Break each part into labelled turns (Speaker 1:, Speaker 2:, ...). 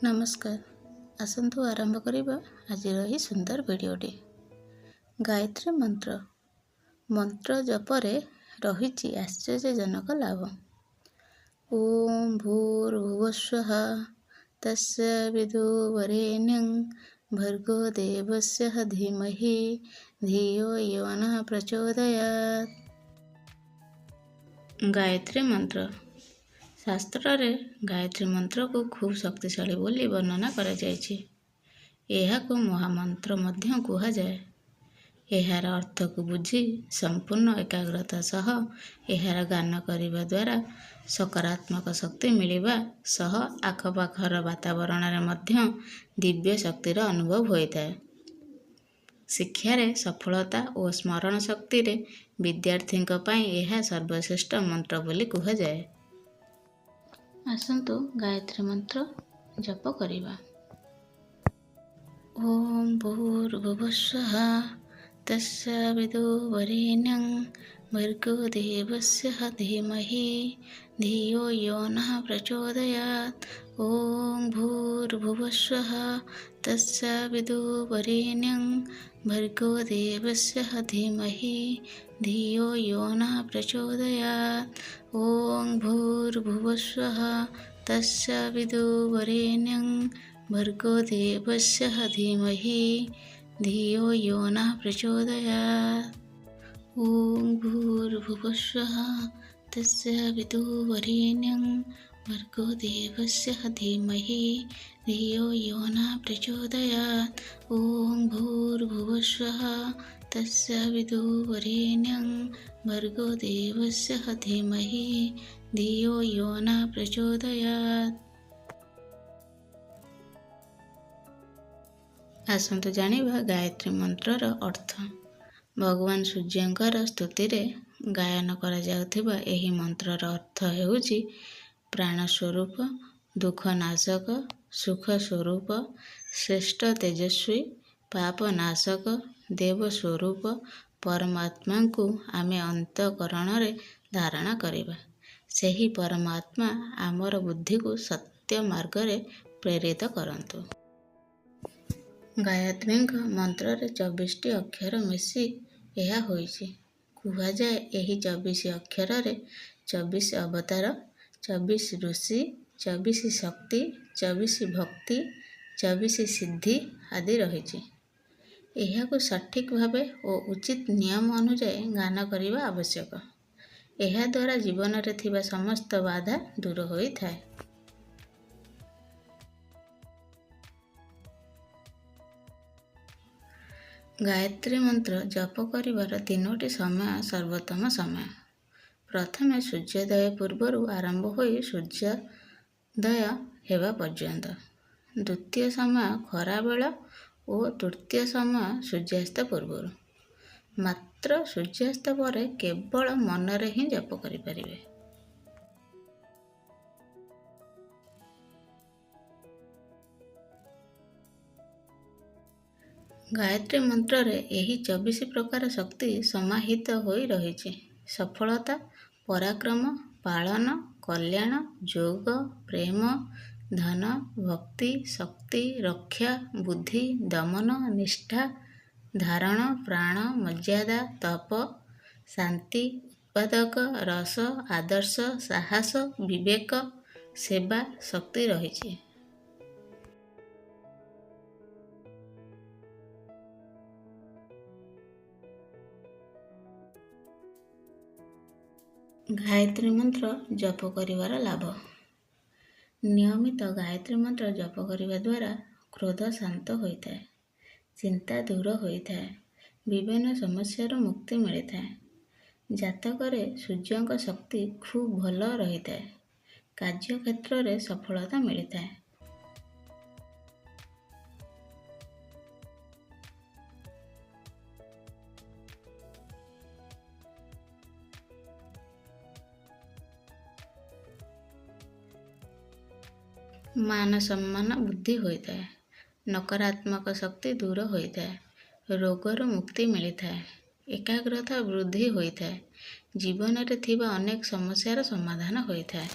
Speaker 1: ନମସ୍କାର, ଆସନ୍ତୁ ଆରମ୍ଭ କରିବା ଆଜିର ଏହି ସୁନ୍ଦର ଭିଡ଼ିଓଟି। ଗାୟତ୍ରୀ ମନ୍ତ୍ର। ମନ୍ତ୍ର ଜପରେ ରହିଛି ଆଶ୍ଚର୍ଯ୍ୟଜନକ ଲାଭ। ଓଁ ଭୂର୍ଭୁବସ୍ୱଃ ତତ୍ସବିତୁର୍ବରେଣ୍ୟଂ ଭର୍ଗୋ ଦେବସ୍ୟ ଧୀମହି ଧିୟୋ ୟୋ ନଃ ପ୍ରଚୋଦୟାତ୍। ଗାୟତ୍ରୀ ମନ୍ତ୍ର। ଶାସ୍ତ୍ରରେ ଗାୟତ୍ରୀ ମନ୍ତ୍ରକୁ ଖୁବ୍ ଶକ୍ତିଶାଳୀ ବୋଲି ବର୍ଣ୍ଣନା କରାଯାଇଛି। ଏହାକୁ ମହାମନ୍ତ୍ର ମଧ୍ୟ କୁହାଯାଏ। ଏହାର ଅର୍ଥକୁ ବୁଝି ସମ୍ପୂର୍ଣ୍ଣ ଏକାଗ୍ରତା ସହ ଏହାର ଗାନ କରିବା ଦ୍ୱାରା ସକାରାତ୍ମକ ଶକ୍ତି ମିଳିବା ସହ ଆଖପାଖର ବାତାବରଣରେ ମଧ୍ୟ ଦିବ୍ୟ ଶକ୍ତିର ଅନୁଭବ ହୋଇଥାଏ। ଶିକ୍ଷାରେ ସଫଳତା ଓ ସ୍ମରଣ ଶକ୍ତିରେ ବିଦ୍ୟାର୍ଥୀଙ୍କ ପାଇଁ ଏହା ସର୍ବଶ୍ରେଷ୍ଠ ମନ୍ତ୍ର ବୋଲି କୁହାଯାଏ। ଆସନ୍ତୁ ଗାୟତ୍ରୀ ମନ୍ତ୍ର ଜପ କରିବା। ଓଁ ଭୂର୍ଭୁବସ୍ୱଃ ତତ୍ସବିତୁର୍ବରେଣ୍ୟଂ ଭର୍ଗୋ ଦେବସ୍ୟ ଧୀମହି ଧିୟୋ ୟୋ ନଃ ପ୍ରଚୋଦୟାତ୍। ଓଁ ଭୂର୍ଭୁବସ୍ୱଃ ତତ୍ସବିତୁର୍ବରେଣ୍ୟଂ ଭର୍ଗୋ ଦେବସ୍ୟ ଧୀମହି ଧିୟୋ ୟୋ ନଃ ପ୍ରଚୋଦୟାତ୍। ଓଁ ଭୂର୍ଭୁବସ୍ୱଃ ତତ୍ସବିତୁର୍ବରେଣ୍ୟଂ ଭର୍ଗୋ ଦେବସ୍ୟ ଧୀମହି ଧିୟୋ ୟୋ ନଃ ପ୍ରଚୋଦୟାତ୍। ଓଁ ଭୂର୍ଭୁବସ୍ୱଃ ତତ୍ସବିତୁର୍ବରେଣ୍ୟଂ ଭର୍ଗୋ ଦେବସ୍ୟ ଧୀମହି ଧିୟୋ ୟୋ ନଃ ପ୍ରଚୋଦୟାତ୍। ଓଁ ଭୂର୍ଭୁବସ୍ୱଃ ତତ୍ସବିତୁର୍ବରେଣ୍ୟଂ ଭର୍ଗୋ ଦେବସ୍ୟ ଧୀମହି ଧିୟୋ ୟୋ ନଃ ପ୍ରଚୋଦୟାତ୍। ଆସନ୍ତୁ ଜାଣିବା ଗାୟତ୍ରୀ ମନ୍ତ୍ରର ଅର୍ଥ। ଭଗବାନ ସୂର୍ଯ୍ୟଙ୍କର ସ୍ତୁତିରେ ଗାୟନ କରାଯାଉଥିବା ଏହି ମନ୍ତ୍ରର ଅର୍ଥ ହେଉଛି ପ୍ରାଣସ୍ୱରୂପ, ଦୁଃଖନାଶକ, ସୁଖସ୍ୱରୂପ, ଶ୍ରେଷ୍ଠ ତେଜସ୍ୱୀ, ପାପନାଶକ, ଦେବସ୍ୱରୂପ ପରମାତ୍ମାଙ୍କୁ ଆମେ ଅନ୍ତଃକରଣରେ ଧାରଣ କରିବା। ସେହି ପରମାତ୍ମା ଆମର ବୁଦ୍ଧିକୁ ସତ୍ୟ ମାର୍ଗରେ ପ୍ରେରିତ କରନ୍ତୁ। ଗାୟତ୍ରୀଙ୍କ ମନ୍ତ୍ରରେ 24ଟି ଅକ୍ଷର ମିଶି ଏହା ହୋଇଛି। କୁହାଯାଏ ଏହି 24 ଅକ୍ଷରରେ 24 ଅବତାର, 24 ଋଷି, 24 ଶକ୍ତି, 24 ଭକ୍ତି, 24 ସିଦ୍ଧି ଆଦି ରହିଛି। ଏହାକୁ ସଠିକ୍ ଭାବେ ଓ ଉଚିତ ନିୟମ ଅନୁଯାୟୀ ଗାନ କରିବା ଆବଶ୍ୟକ। ଏହାଦ୍ୱାରା ଜୀବନରେ ଥିବା ସମସ୍ତ ବାଧା ଦୂର ହୋଇଥାଏ। ଗାୟତ୍ରୀ ମନ୍ତ୍ର ଜପ କରିବାର ତିନୋଟି ସମୟ ସର୍ବୋତ୍ତମ ସମୟ। ପ୍ରଥମେ ସୂର୍ଯ୍ୟୋଦୟ ପୂର୍ବରୁ ଆରମ୍ଭ ହୋଇ ସୂର୍ଯ୍ୟୋଦୟ ହେବା ପର୍ଯ୍ୟନ୍ତ, ଦ୍ୱିତୀୟ ସମୟ ଖରାବେଳ ଓ ତୃତୀୟ ସମୟ ସୂର୍ଯ୍ୟାସ୍ତ ପୂର୍ବରୁ। ମାତ୍ର ସୂର୍ଯ୍ୟାସ୍ତ ପରେ କେବଳ ମନରେ ହିଁ ଜପ କରିପାରିବେ। ଗାୟତ୍ରୀ ମନ୍ତ୍ରରେ ଏହି 24 ପ୍ରକାର ଶକ୍ତି ସମାହିତ ହୋଇ ରହିଛି। ସଫଳତା, ପରାକ୍ରମ, ପାଳନ, କଲ୍ୟାଣ, ଯୋଗ, ପ୍ରେମ, ଧନ, ଭକ୍ତି, ଶକ୍ତି, ରକ୍ଷା, ବୁଦ୍ଧି, ଦମନ, ନିଷ୍ଠା, ଧାରଣ, ପ୍ରାଣ, ମର୍ଯ୍ୟାଦା, ତପ, ଶାନ୍ତି, ଉତ୍ପାଦକ, ରସ, ଆଦର୍ଶ, ସାହସ, ବିବେକ, ସେବା, ଶକ୍ତି ରହିଛି। ଗାୟତ୍ରୀ ମନ୍ତ୍ର ଜପ କରିବାର ଲାଭ। ନିୟମିତ ଗାୟତ୍ରୀ ମନ୍ତ୍ର ଜପ କରିବା ଦ୍ୱାରା କ୍ରୋଧ ଶାନ୍ତ ହୋଇଥାଏ, ଚିନ୍ତା ଦୂର ହୋଇଥାଏ, ବିଭିନ୍ନ ସମସ୍ୟାରୁ ମୁକ୍ତି ମିଳିଥାଏ। ଜାତକରେ ସୂର୍ଯ୍ୟଙ୍କ ଶକ୍ତି ଖୁବ୍ ଭଲ ରହିଥାଏ, କାର୍ଯ୍ୟକ୍ଷେତ୍ରରେ ସଫଳତା ମିଳିଥାଏ। ମାନ ସମ୍ମାନ ବୃଦ୍ଧି ହୋଇଥାଏ, ନକାରାତ୍ମକ ଶକ୍ତି ଦୂର ହୋଇଥାଏ, ରୋଗରୁ ମୁକ୍ତି ମିଳିଥାଏ, ଏକାଗ୍ରତା ବୃଦ୍ଧି ହୋଇଥାଏ, ଜୀବନରେ ଥିବା ଅନେକ ସମସ୍ୟାର ସମାଧାନ ହୋଇଥାଏ।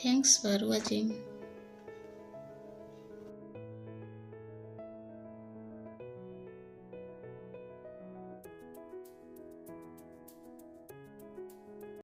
Speaker 1: Thanks for watching.